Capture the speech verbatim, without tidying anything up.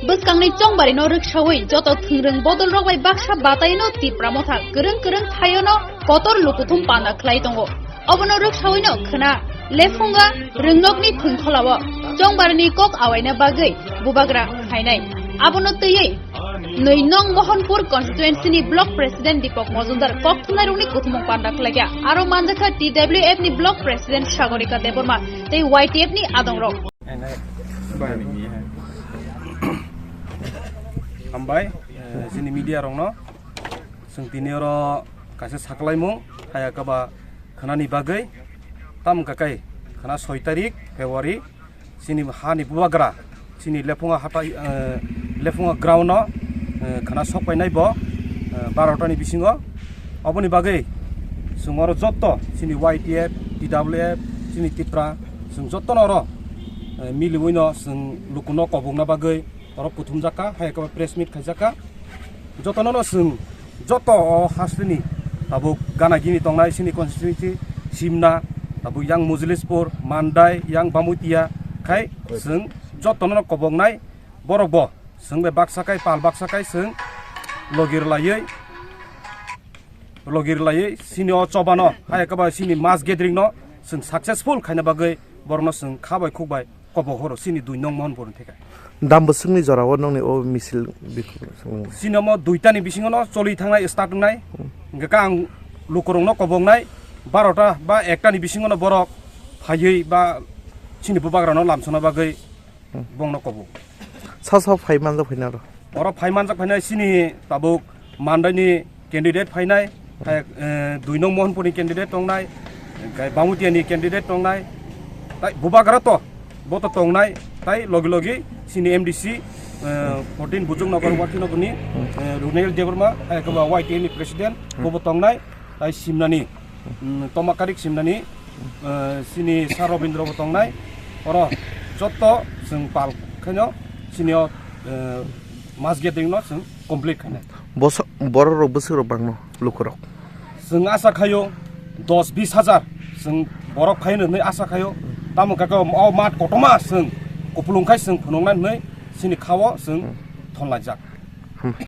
Bwskangni chongbarino rwksawi joto thwrwng bodolrok bai baksa bataino Tipra Motha kwrwng kwrwng thaiono kotor lukuthum panda khlai tongo. Obono rwksawi no khwna lephunga rwngnokni thwngkholao chongbarni kok awaina bagwi bubagra khainai. Abono twiwi nwi nong Mohanpur constituency ni block president Deepak Majumdar kok thumnairokni kuthumung panda khlaikha. Aro manjakha T W F ni block president Sagorika Debbarma tei Y T F ni adongrok. Hambai, eh, chini media rokno. Chwng tini oro kaisa saklaimung haya kaba khwnani bagwi, tamo kakai khwna soi tarik February chini hani bubagra chini Lephunga hatai, eh, Lephunga ground o, eh, khwna sok painai bo, eh, barota ni bisingo. Oboni bagwi chwng oro jotto chini Y T F, T W F, chini Tipra, chwng jotto no oro, eh, miliwi no chwng luku no kobokna bagwi oro kuthumjak kha, hai khe press meet khaijak kha. Jotono no chwng joto o hasteni tabuk gana gini tongnai chini constituency Simna, tabuk yang Mujlispur, Mandai, yang Bamutia khai chwng jotono no koboknai borok bo chwng bai baksa kai pal baksa kai chwng logi rwlaiwi logi rwlaiwi chini o chobano hai khe ba chini mass gathering no chwng successful khaina bagwi borokno chwng kha bai khuk bai kobok horo chini dui nong Mohanpur ni theke. Dam bwswkni jorao nongni o misil bikung. Chini omo duita ni bisingo no choli thangnai start wngnai. Hmm. Hingke khe ang lukurokno koboknai barota ba ekta ni bisingo no borok phaiwi ba chini bubagrano lamsona bagwi Hmm. bongno kobok. Sa sa phai manjak phaina oro. Oro phai manjak phainai chini tabuk Mandaini candidate phainai, hai, eh, dui nong Mohanpurni candidate tongnai, hai Bamutiani candidate tongnai, tai bubagra to, bo to tongnai, tai logi logi chini M D C, eh, fourteen Bujung Nagar, Wakhi Nagarni, eh, Runel Debbarma, hai khe ba Y T F ni president, bo bo tongnai, tai Simnani, mm, Tomakarik Simnani, eh, chini Sir Robindra bo tongnai, oro jotto chwng pal khaino chini o, eh, mass gathering no chwng complete khainai. Boso-, borok rok bwswk rok bangno lukurok. Chwng asa khaio dos bis hajar chwng borok phai hinwi asa khaio. Tamo kaka o mat kotorma chwng kupulung khai chwng phunuknai hinwi chini khao chwng Hmm. thonlaijak. Hmm.